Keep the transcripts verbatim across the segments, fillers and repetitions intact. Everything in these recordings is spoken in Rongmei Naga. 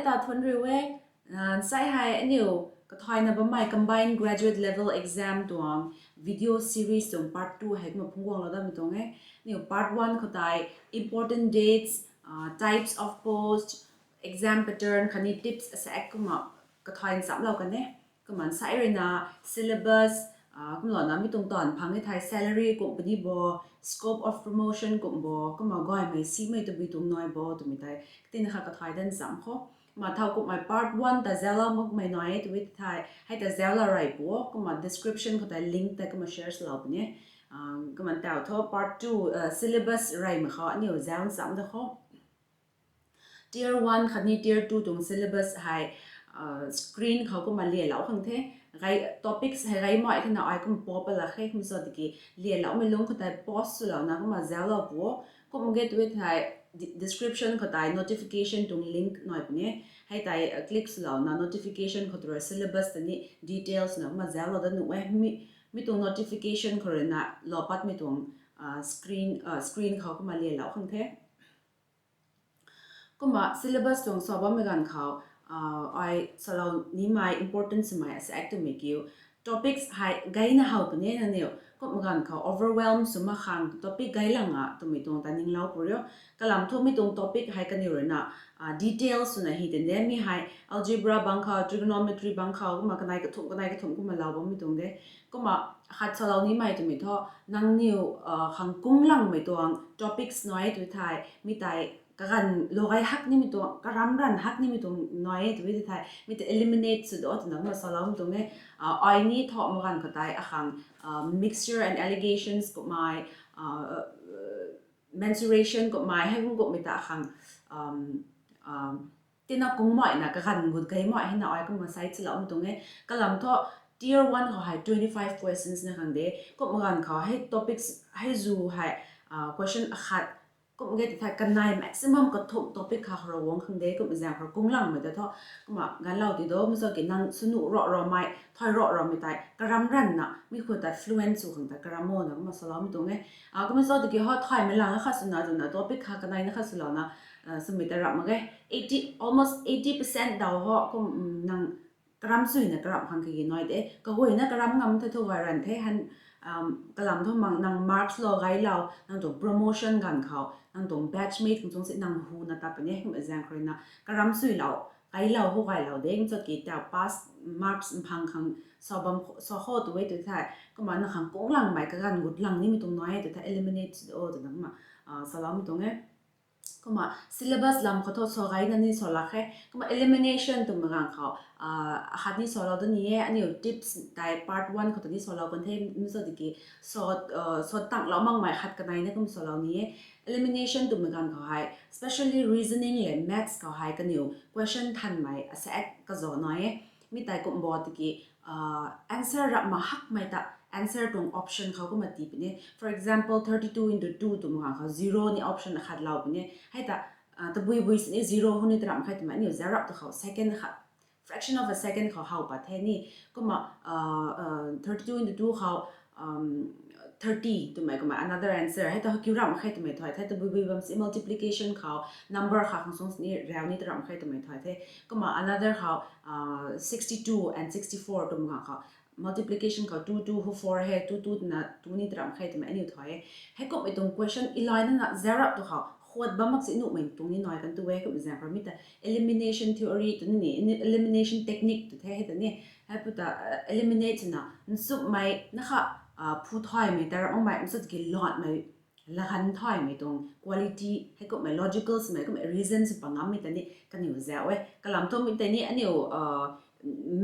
Ta thuan riu e, sai hei aniu kathayna bammei combined graduate level exam tuang video series tuang part two hei kumna phungc guanglou datmei tuang e. Aniu part one khou tei important dates, types of post, exam pattern khatni tips asaekc kumna kathay nchamlou kan e. Kumna sai ruina syllabus, kumlouna mi tuang taanv phang e thei salary kum puni bo, scope of promotion kum bo, kumna gaymei simei tabui tuang nai bo twmei tei katina kha kathay dat ncham khou. Kumna thowkumhmei part one ta zauclou makmei nai e tw thei hei ta zauclou rey pu o, kumna description khou tei link tei kumna share swlou puni. Kumna tau thu part two syllabus reymei khou aniu zauc ncham da khou. Tier one khatni tier two tuang syllabus hei screen khou kumna lialou khang the. Topics hei gay mai thena ai kum pop la khe kum sa tiki lialoumei lungc khou tei pause swlouna kumna zauclou pu o. Kum ge tw thei description khou tei notification tuang link nai puni. Hei tei click swlouna notification khou tei rui syllabus ta ni details na kumna zauclou dat nuh e. Mi tuang notification khou ruina lou patmei tuang screen khou kumna lialou khang the. Kumna syllabus tuang sa bammei ganv khou ai salou nimei important swmei asaekc twmei kiu topics hei gayna how puni nangniw. Kumna ganv khou overwhelm sw mak khang topic gay lang a twmei tuang ta ninglou pu rio. Kalam thu mi tuang topic hei kaniw ruina details swna hi tin de, mi hei algebra bang khou, trigonometry bang khou kumna kanei kathumh kanei kathumh kumna lou bammei tuang de. Kumna khat salou nimei twmei thu nangniw khang kunglangmei tuang topics nai e tw thei mi tei kaganv lou gay hak nimei tuang, karam ranv hak nimei tuang nai e tw thei mi tei eliminate sw do twna kumna saloumei tuang e. Ai ni thau mak ganv khou tei akhang mixture and allegations kummei, mensuration kummei hei kum kummei ta akhang tina kungmei na kaganv gut gay mai hei na ai kumna sai swloumei tuang e. Kalam thu tier one khou hei twenty five questions na khang de. Kumna ganv khou hei topics hei zu hei question akhat kum ge tw thei kanei maximum kathumh topic kha khou rui guang khang de. Kumna zaeng khou kunglangmei ta thu kumna ganlou ti do, mi sa ki nang swnuh ro romei, thay ro romei tei karam ranvna mi khou tei fluent sw khang tei karam o na kumna saloumei tuang e. Kumna sa tiki ho thaymei lang khat swna twna topic kha kanei na khat swlouna swmei ta ramh mak ge. Eighty, almost eighty percent daw ho kum nang karam suina karam khang kagi nai de. Kaguayna karam ngam the thu gay ranv the han. Kalam thu mang nang marks lou gaylou, nang tuang promotion ganv khou nang tuang batchmate khang chung si nang huna ta puni e. Kumna zaeng khou ruina karam suilou gaylou ho gaylou de, mi sa ki tau pass marks mphang khang sa bam sa khou tw e tw thei kumna nang khang kunglangmei kaganv gut lang nimei tuang nai e tw thei eliminate sw do twna kumna saloumei tuang e. Kumna syllabus lam khou thu sa gayna ni sa lak khe. Kumna elimination twmei ganv khou akhat ni salou da ni e. Aniu tips tei part one khou ta ni salou kan the, mi sa tiki sa tanglou makmei khat kanei na kum salou ni e. Elimination twmei ganv khou hei specially reasoning le maths khou hei kaniw question thanmei asaekc kazauh nai e. Mi tei kum bo tiki answer rap mak hakmei ta answer tuang option khou kumna tii puni. For example, thirty two into two twmei ganv khou zero ni option akhat lou puni. Hei ta tabui bui sini zero hu ni ta ramh khe twmei aniu zauc rap tu khou second khat, fraction of a second khou how pat the ni. Kumna thirty two into two khou thirty twmei kumna another answer hei ta kiu ramh khe twmei thay the. Tabui bui bam si multiplication khou number kha khang sung sini rau ni ta ramh khe twmei thay the. Kumna another khou sixty two and sixty four twmei ganv khou multiplication khou two two hu four hei, two two na two ni ta ramh khe twmei aniu thay e. Heikumhmei tuang question ilay nana zauc rap tu khou khuat bam mak si nuhmei tuang ni nai kan tu e. Kumna zaeng khou mi ta elimination theory tw ni, elimination technique tw the hei ta ni. Hei pu ta eliminate na nchumhmei na kha phu thaymei ta ramh makmei, mi sa ki latmei lagan thaymei tuang quality heikumhmei logical swmei kumhmei reason sw pa ngammei ta ni kaniw zauc e. Kalam thu mi tei ni aniu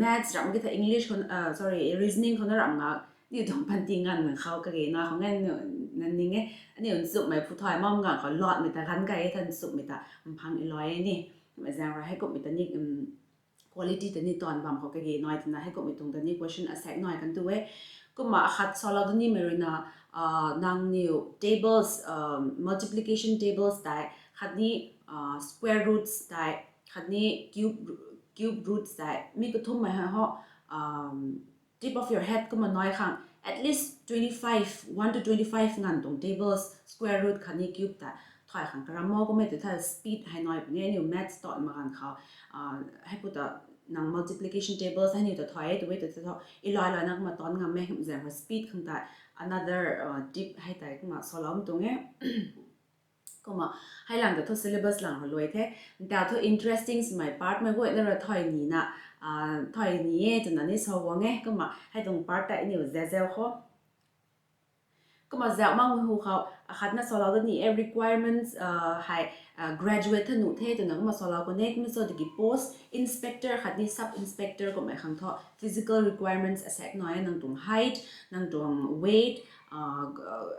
maths ramh ki thei English khou, sorry, reasoning khou na ramh nga, aniu tuang panty nganv khou kage na khou ngan na ning e. Aniu nchumhmei phu thay mak ganv khou latmei ta ganv kai e, than nchumhmei ta mphang ilay e ni. Kumna zaeng rui heikumhmei ta ni quality ta ni taanv bam khou kage nai twna heikumhmei tuang ta ni question asaekc nai kan tu e. Kumna akhat salou da nimei ruina nangniw tables, multiplication tables tei khatni square roots tei khatni cube roots tei mi kathumhmei hei ho tip of your head kumna nai khang at least twenty five, one to twenty five nganv tuang tables, square root khatni cube ta Ai khang karam mo kummei tu the speed hei nai puni, aniu maths ton mak ganv khou, hei pu ta nang multiplication tables hei niw ta thoi e, tu e tu thu, ilai lai na kumna ton ngam e, zaeng khou speed khang tei another tip hei tei kumna saloumei tuang e. Kumna, hei lang ta thu syllabus lang khou lui the. Nta thu interesting swmei part mei guay na ra thoi ni na, thoi ni e twna ni sa guang e. Kumna, hei tuang part tei aniu zazau khou. Kumna zau makmei hu khou, akhatna salou dat ni e requirements, hei, graduate tha nuh the twna kumna salou khou ne, kumna so tiki post inspector khatni sub inspector kummei khang thu physical requirements asaekc nai e, nang tuang height, nang tuang weight,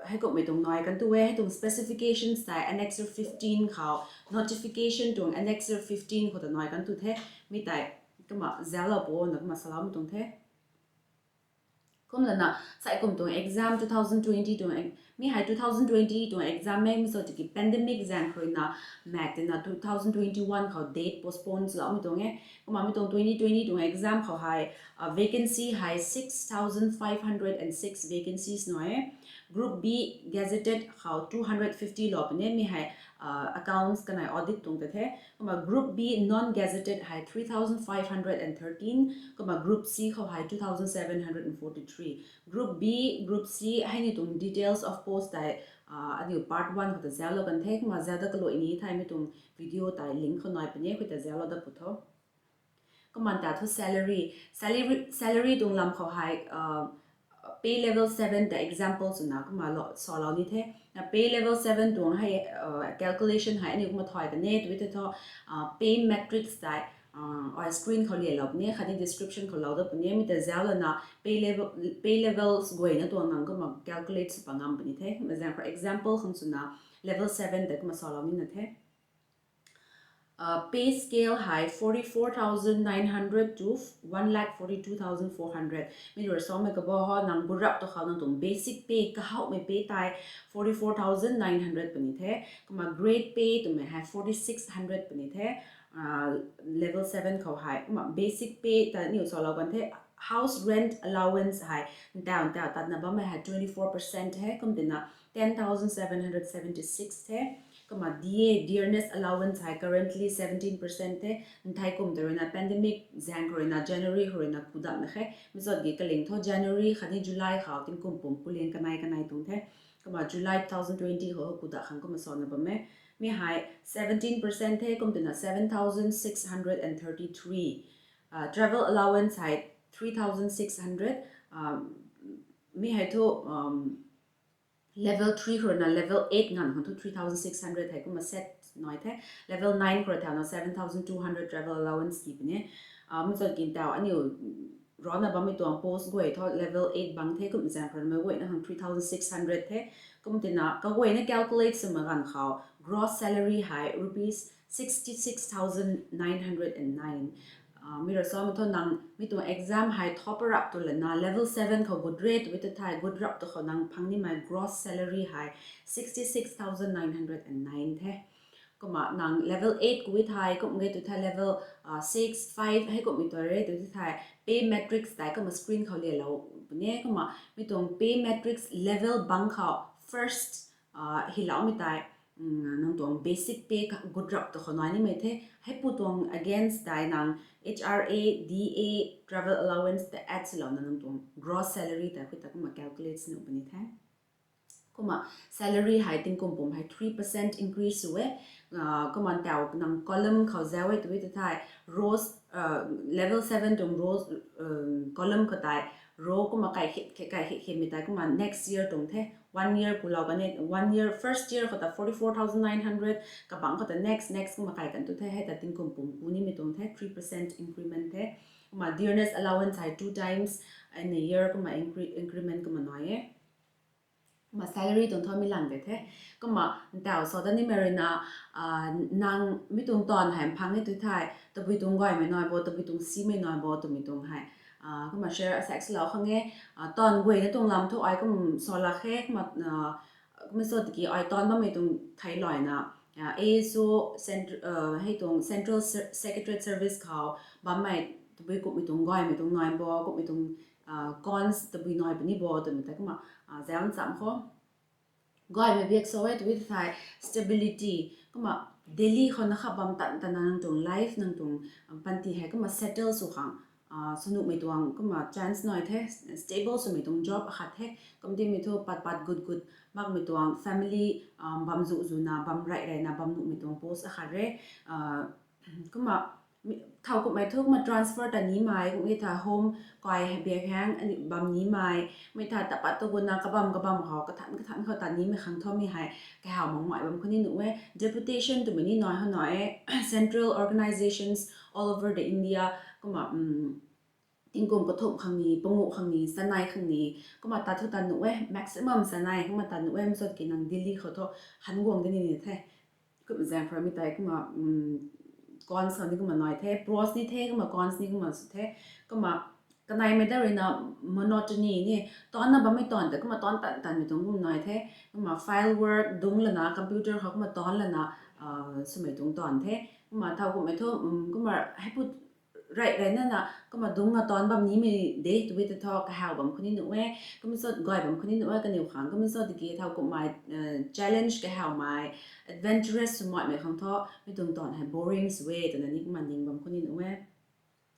hei kummei tuang nai kan tu e, hei tuang specifications tei annexure fifteen khou, notification tuang annexure fifteen khou ta nai kan tu the, mi tei, kumna zau lou pu na kumna saloumei tuang the. Kumlana, sai kum tuang exam two thousand twenty tuang, mi hei two thousand twenty tuang exam mei, mi so tiki pandemic zaeng khou ruina, mak tina two thousand twenty-one khou date postpone swloumei tuang e. Kumna mi tuang twenty twenty tuang exam khou hei, vacancy hei six thousand five hundred and six vacancies nai e. Group B gazetted khou two hundred fifty lou puni, mi hei, accounts kanei audit tuang ta the. Kumna group B non-gazetted hei three thousand five hundred and thirteen, kumna group C khou hei two thousand seven hundred and forty-three. Group B, group C hei ni tuang details of post tei, aniu part one khou ta zau lou kan the, kumna zau dat kalui ni thei mi tuang video tei link khou nai puni, khou ta zau lou dat pu tho. Kumna ta thu salary, salary, salary tuang lam khou hei, pay level seven ta example swna kumna saloumei the. Pay level seven tuang hei, calculation hei aniu kumna thoi kan e, tu e tu thu, pay matrix tei, ai screen khou lialou puni, khatni description khou lou dat puni, mi ta zau lana pay level, pay levels guayna tuang nang kumna calculate sw pa ngam puni the. Kumna zaeng khou example khang swna level seven tei kumna salou nina the. Pay scale hei forty-four thousand nine hundred to one lakh forty-two thousand four hundred. Mi rui samei kabo ho, nang gut rap tu khou nang tuang basic pay, kahawmei pay tei forty-four thousand nine hundred puni the. Kumna grade pay twmei hei forty-six hundred puni the. Level seven khou hei. Kumna basic pay ta aniu salou kan the. House rent allowance hei, ntau ntau tatna bammei hei twenty-four percent the, kum tina ten thousand seven hundred seventy-six the. Kumna D A, dearness allowance hei currently seventeen percent the. Nthei kum ta ruina pandemic zaeng khou ruina January khou ruina kudakna khe. Mi zat ki kaling thu January khatni July khou tingkum pum kuliang kanei kanei tuang the. Kumna July two thousand twenty khou kudak khang kumna salou bam e. Mi hei seventeen percent the, kum tina seven thousand six hundred and thirty-three. Travel allowance hei three thousand six hundred. Mi hei thu, level three khou ruina level eight nganv khang thu three thousand six hundred hei kumna set nai the. Level nine khou rui thauna seven thousand two hundred travel allowance ki puni. Mi zat ki ntau aniu rana bammei tuang post guay thu level eight bang the, kum zaeng khou ruimei guayna khang three thousand six hundred the. Kum tina kaguayna calculate sw mak ganv khou gross salary hei rupees sixty-six thousand nine hundred and nine. Mi rui samei thu nang mi tuang exam hei thopper rap tu lana level seven khou gut rap tu e tu thei, gut rap tu khou nang phang nimei gross salary hei sixty-six thousand nine hundred and nine the. Kumna nang level eight khui thei, kum ge tu thei level six, five hei kummei tu re tu thei, pay matrix tei kumna screen khou lialou puni. Kumna mi tuang pay matrix level bang khou first hiloumei tei, nang tuang basic pay gut rap tu khou nai nimei the. Hei pu tuang against tei nang H R A, D A, travel allowance tei add swlouna nang tuang gross salary tei khui ta kumna calculate sw nuh puni the. Kumna salary hei tingkum pum hei three percent increase sw e. Kumna ntau nang column khou zau e tu e tu thei, rows, level seven tuang rows, column khou tei row kumna kai hit khe kai hit khemei tei kumna next year tuang the, one year kulou kan e, one year, first year khou ta forty-four thousand nine hundred, kabang khou ta next, next kumna kai kan tu the, hei ta tingkum pum ku nimei tuang the, three percent increment the. Kumna dearness allowance hei two times in a year kumna increment kumna nai e. Kumna salary tuang thu mi lang de the. Kumna ntau sa dat nimei ruina, nang mi tuang taanv hei mphang e tu thei, tabui tuang gaymei nai bo, tabui tuang simei nai bo twmei tuang hei, kumna share asaekc swlou khang e. Taanv guayna tuang lam thu ai kum sa lak khe, kumna, kumna sa tiki ai taanv bammei tuang thei layna, A S O, hei tuang Central Secretariat Service khou bammei tabui kummei tuang gaymei tuang nai bo, kummei tuang cons tabui nai puni bo twmei tei kumna zauc ncham khou. Gaymei biak sw e tw thei stability, kumna Delhi khou na kha bam tan tan nang tuang life, nang tuang panty hei kumna settle sw khang, sw nuhmei tuang kumna chance nai the, stable swmei tuang job akhat the, kumtimei thu pat pat gut gut makmei tuang family bam zu zuna bam rey reyna bam nuhmei tuang post akhat re. Kumna thowkumhmei thu kumna transfer ta nimei, kum e tha home kai hei biak hang bam nimei, mei tha tapat tu guna kabam kabam khou kathan kathan khou ta nimei khang thomei hei kahaw makmei bam khou ni nuh e. Deputation twmei ni nai hou nai e, central organizations all over the India, kumna tingkum kathumh khang ni, panguh khang ni, sanei khang ni, kumna ta thu ta nuh e, maximum sanei kumna ta nuh e, msot ki nang Delhi khou thu han guang de ni ni the. Kumna zaeng khou ramei tei kumna cons khou ni kumna nai the, pros ni the, kumna cons ni kumna sw the, kumna kaneimei da ruina monotony ni, taanna bammei taanv tei kumna taanc tan tanmei tuang kumna nai the, kumna file work dungc lana computer khou kumna taanc lana swmei tuang taanv the, kumna thowkumhmei thu kumna heipu rey reyna na kumna dungc na taanc bam nimei de tw e ta thu kahaw bam khou ni nuh e, kumna sot gay bam khou ni nuh e, kaniw khang kumna sot tiki thowkumhmei challenge kahawmei, adventurous swmaimei khang thu mi tuang taanv hei boring sw e twna ni kumna ning bam khou ni nuh e.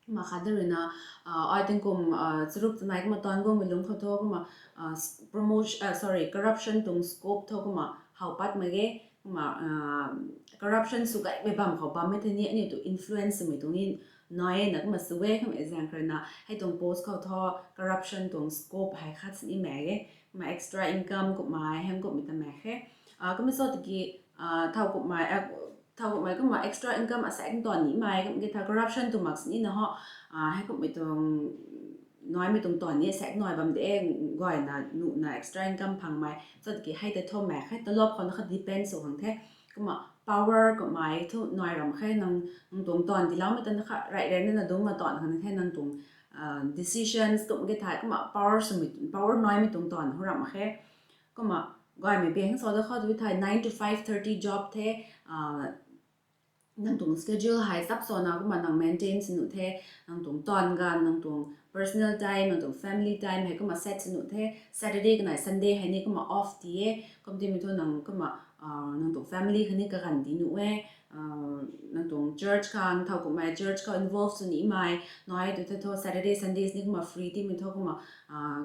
Kumna khat da ruina ai tingkum charuk tanei kumna taanc guangmei lungc khou thu kumna promotion, sorry, corruption tuang scope thu kumna how pat mak ge, kumna corruption sw gaymei bam khou bammei thei ni aniu tu influence swmei tuang ni nai e na kumna sw e. Kumna zaeng khou ruina hei tuang post khou thu corruption tuang scope hei khat sini mak ge, kumna extra income kumhmei hei kumhmei ta mak khe. Kumna sot tiki thowkumhmei kumna extra income asaekc taanv nimei, kum ki tha corruption tu mak sini na ho, heikumhmei tuang naimei tuang taanv ni asaekc nai bam de, gayna nuhna extra income phangmei sot tiki hei tei thu mak khe, talop khou na kha depend sw khang the. Kumna power kumhmei thu nai ram khe, nang nang tuang taanv tiiloumei ta na kha rey reyna na dungc na taanv khang the, nang tuang decisions kum ki tha kumna power swmei, power naimei tuang taanv hu ram khe. Kumna gaymei biak hang sw da khou tw thei nine to five thirty job the, nang tuang schedule hei sap swna kumna nang maintain sw nuh the, nang tuang taanv ganv, nang tuang personal time, nang tuang family time hei kumna set sw nuh the. Saturday kanei Sunday hei ni kumna off ti e, kumtimei thu nang kumna nang tuang family khang ni kaganv ti nuh e, nang tuang church khang thowkumhmei church khou involve sw nimei nai e tw the thu Saturday Sundays ni kumna free timei thu kumna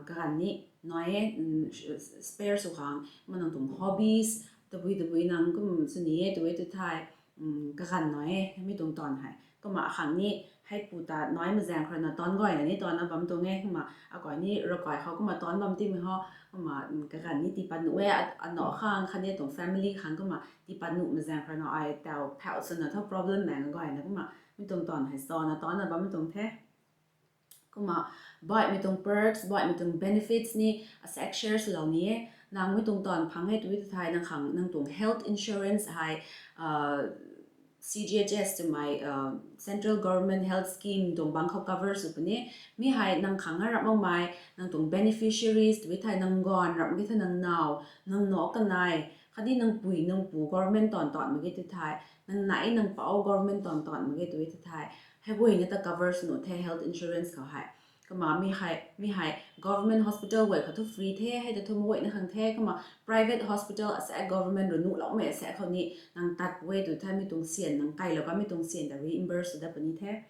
kaganv ni nai e, spare sw khang kumna nang tuang hobbies tabui tabui nang kum sw ni e tw e tw thei kaganv nai e mi tuang taanv hei. Kumna akhang ni heipu ta naimei zaeng khou ruina taanc gayna ni taanna bam tuang e, kumna akai ni ravkai khou kumna taanc bam timei ho, kumna kaganv ni tii pat nuh e, anac khang khatni tuang family khang kumna tii pat nuhmei zaeng khou ruina ai tau phau swna thu problem nai gayna kumna mi tuang taanv hei swna taanna bam tuang the. Kumna baihmei tuang perks, baihmei tuang benefits ni asaekc share swlou ni e. Nang mi tuang taanv phang e tw e tw thei nang khang nang tuang health insurance hei C G H S twmei central government health scheme tuang bang khou cover sw puni. Mi hei nang khang a rap makmei nang tuang beneficiaries tw e thei nang ganv rap ki thei nang naw, nang nac kanei, khatni nang pui nang pu government taanv taanv mak ge tw thei, nang nai nang pou government taanv taanv mak ge tw e tw thei, hei guayna ta cover sw nuh the health insurance khou hei. Kumna mi hei government hospital guay khou thu free the, hei ta thu mak guayna khang the. Kumna private hospital asaekc government rui nuhloumei asaekc khou ni nang tat e tw thei mi tuang syan nang kailou ka mi tuang syan ta reimburse sw dat puni the.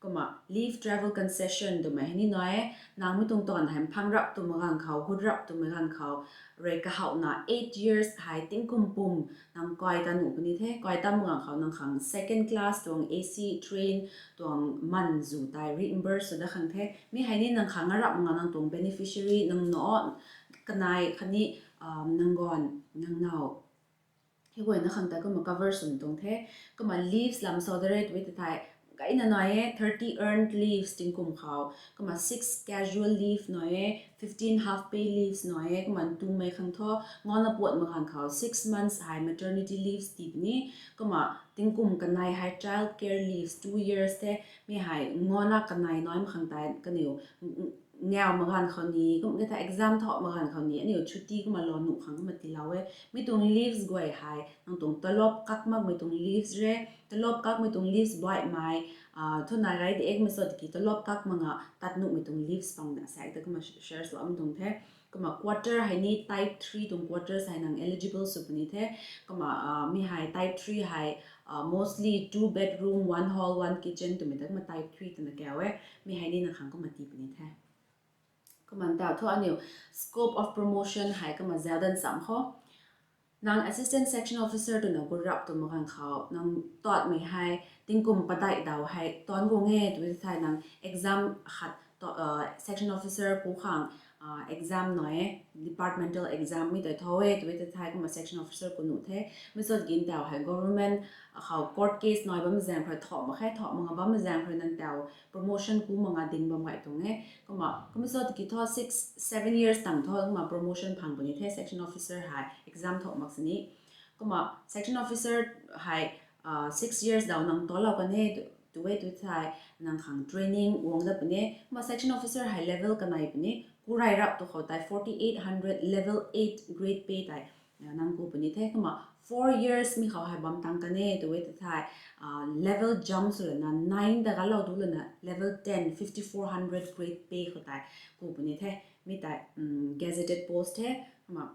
Kumna leave travel concession twmei hei ni nai e, nang mi tuang taanv hei mphang rap twmei ganv khou, gut rap twmei ganv khou, rui kahowna eight years hei tingkum pum nang kai ta nuh puni the. Kai tatmei ganv khou nang khang second class tuang A C train tuang man zu tei reimburse sw dat khang the. Mi hei ni nang khang a rap mak nang tuang beneficiary, nang nac kanei khatni nang ganv, nang naw, hei guayna khang ta kumna cover swmei tuang the. Kumna leaves lam sw da re tw e tw thei gayna nai e, thirty earned leaves tingkum khou, kumna six casual leave nai e, fifteen half pay leaves nai e, kumna ntumei khang thu nganvna puatmei ganv khou six months hei maternity leaves tii puni. Kumna tingkum kanei hei child care leaves two years the. Mi hei nganvna kanei naimei khang tei kaniw ngaumei ganv khou ni, kum ki thei exam thauhmei ganv khou ni aniu chutti kumna lou nuh khang kumna tiilou e. Mi tuang leaves guay hei nang tuang talop kak makmei tuang leaves re, talop kakmei tuang leaves baihmei thu nai gay de e, kumna sot tiki talop kak mak nga tat nuhmei tuang leaves pang na asaekc ta kumna share swloumei tuang the. Kumna quarter hei ni type three tuang quarters hei nang eligible sw puni the. Kumna mi hei type three hei mostly two bedroom, one hall, one kitchen twmei ta kumna type three twna kau e. Mi hei ni nang khang kumna tii puni the. Kumna ntaw thu aniu scope of promotion hei kumna zauc dan cham kho. Nang assistant section officer twna gurap tw mak ganv khou nang tatmei hei tingkum padeih daw hei tan guang e tw thei nang exam khat section officer pu khang exam nai e, departmental exam mi tei tho e tw thei kumna section officer ku nuh the. Mi sat gin taw hei government khou court case nai bam zaeng khou thau mak khe, thau mak bam zaeng khou nang taw promotion ku mak nga ding bam gay tuang e. Kumna kumna sat ki thu six seven years tang thu kumna promotion phang puni the section officer hei exam thau mak sini. Kumna section officer hei six years daw nang talou kan e tw e tw thei nang khang training guang dat puni. Kumna section officer hei level kanei puni, kuray rap tu khou tei forty eight hundred level eight grade pay tei nang ku puni the. Kumna four years mi khou hei bam tang kan e tw e tw thei level jump sw lana nine ta galou du lana level ten, fifty four hundred grade pay khou tei ku puni the. Mi tei gazetted post the. Kumna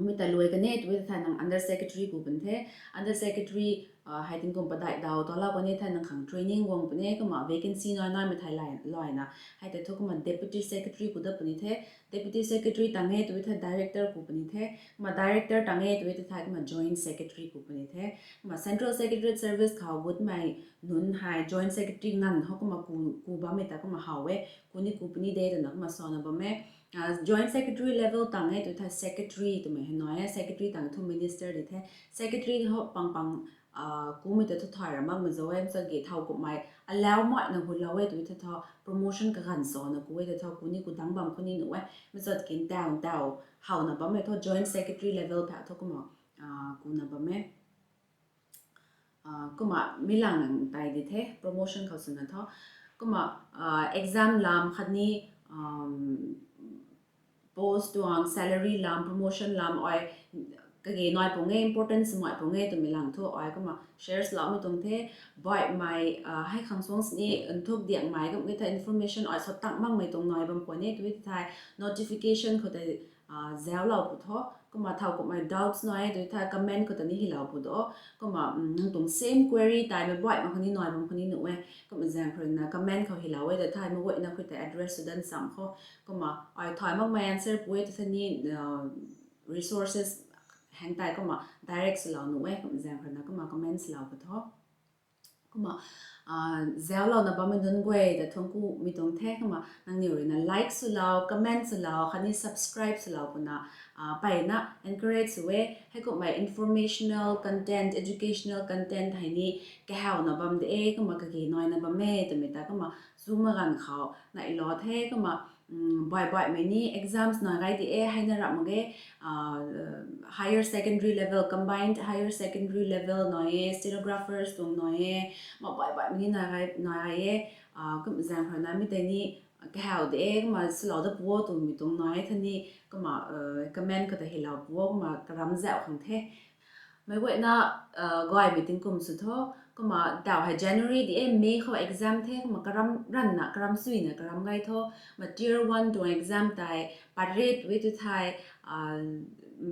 mi ta luai kan e tw e tw thei nang under secretary ku puni the. Under secretary hei tingkum padeih daw talou kan e thei nang khang training guang puni. Kumna vacancy nai naimei thei luaina hei tei thu kumna deputy secretary ku dat puni the. Deputy secretary tang e tw thei director ku puni the. Kumna director tang e tw thei kumna joint secretary ku puni the. Kumna central secretariat service khou gutmei nunc hei joint secretary nganv khou kumna ku bammei ta kumna how e, ku ni ku puni de twna kumna sana bam e. Joint secretary level tang e tw thei secretary twmei hei nai e, secretary tang thu minister di the. Secretary ho pang pang kumei ta thu thay ra makmei zauc e, masa ge thau kummei alau maina hulou e tw thei thu promotion kaganv sana ku e tw thei ku ni ku dang bam khou ni nuh e. Masa kin taw taw howna bammei thu joint secretary level pha thu kumna kuna bam e. Kumna mi lang nang tai di the promotion khou swna thu. Kumna exam lam khatni post tuang salary lam, promotion lam ai kage nai pung e, importance mai pung e twmei lang thu ai kumna share swloumei tuang the. Baihmei hei khang suang sini nthuk diakmei kum e thei information ai sa tang makmei tuang nai bam khwan e tw thei notification khou tei zauclou pu tho. Kumna thau kummei doubts nai e tw thei comment khou ta ni hilou pu do. Kumna nang tuang same query taimei baihmei khou ni nai bam khou ni nuh e. Kumna zaeng khou ruina comment khou hilou e ta thei meic guayna khou tei address sw dan cham kho. Kumna ai thay makmei answer pu e tw thei ni resources heng tei kumna direct swlou nuh e. Kumna zaeng khou ruina kumna comment swlou pu tho. Kumna zauclouna bammei nunc guay ta thuanc kumei tuang the. Kumna nangniw ruina like swlou, comment swlou khatni subscribe swlou puna mpeyna encourage sw e. Heikummei informational content, educational content hei ni kahawna bam de e, kumna kage naina bam e twmei ta kumna chu mak ganv khou nailou the. Kumna baih baihmei ni exams nai gay di e, heina ramh mak ge higher secondary level, combined higher secondary level nai e, stenographers tuang nai e, ma baih baihmei ni nai gay e. Kum zaeng khou ruina mi tei ni kahaw de e, kumna swlou da pu o twmei tuang nai e thei ni kumna comment khou ta hilou pu o, kumna karam zauc khang the. Meic guayna gaymei tingkum sw tho. Kumna taw hei January di e, May khou exam the, kumna karam ranvna karam suina karam gay tho. Ma tier one tuang exam tei pat rit wi tu thei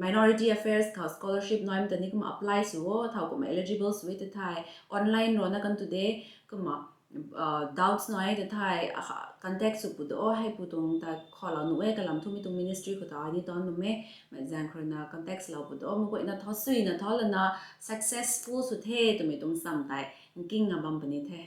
minority affairs khou scholarship naimei ta ni kumna apply sw o, thau kumna eligible sw wi tu thei online rana kan tu de. Kumna doubts nai ta thei contact sw pu do, hei pu tuang ta khalou nuh e, kalam thumei tuang ministry khou ta ai ni tan bam e. Mei zaeng khou ruina contact swlou pu do, meic guayna tho suina tho lana successful sw the twmei tuang cham tei nkingna bam puni the.